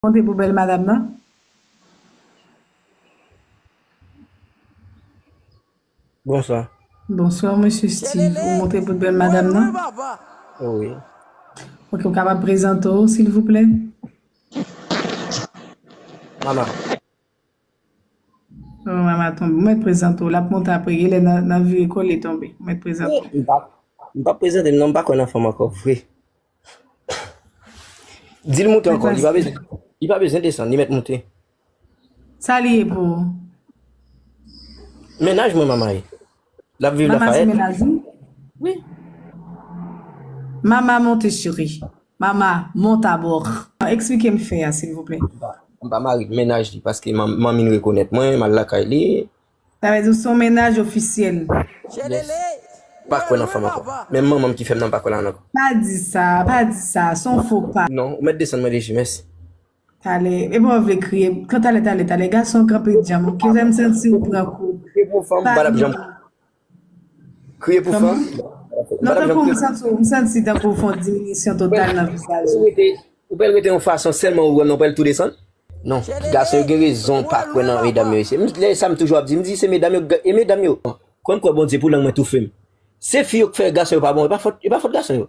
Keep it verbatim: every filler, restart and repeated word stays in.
Monte pou bèl madanm nan. Bonswa. Bonswa, mesye Steve. Ou monte pou bèl madanm nan? Wi. Ok, ou kapab prezante w, silvouplè? Mama. Oh, mama tonbe. Ou mèt prezante w. L ap monte apre. Genlè nan, nan vire kole tonbe. Ou mèt prezante w. M pa, m pa prezante m non, m pa kwè nan fanm ankò, vre. Di l monte ankò, li pa bezwen, li pa bezwen desann, li mèt monte. Sa li ye pou ou? Mennaj mwen, mama ye. L ap viv Mama se Lafayette. Mennaj ou? Wi. Mama monte cheri. Mama monte abò. Eksplike m fè a, silvouplè. M pa mari mennaj li paske man- manmi n rekonèt mwen, m al lakay li. Sa vle di w se yon mennaj ofisyèl. Yes. Pa kwè nan fanm ankò. Menm manman m ki fè m nan pa kwè la ankò. Pa di sa, pa di sa. Se yon fo pa. Non, ou mèt desann mwen deje, mèsi. Talè, e pa w vle kriye. Kan talè, talè, talè, gason kanpe djanm. Ok, m santi w pran kou. Kriye pou fanm, m pa t ap janm. Kriye pou fanm. Non, tankou m santi, m santi tankou w fè yon diminisyon total nan vizaj ou. Ou pral rete yon fason sèlman ou wè m nan pral tou desann. Non, gason yo gen rezon pa kwè nan medam yo isi. M- Lè sa m toujou ap di, m di se medam yo, e medam yo. Kwen m kwè Bondye pou lang mwen toufe m. Se fi yo k fè gason yo pa bon, e pa fòt, e pa fòt gason yo.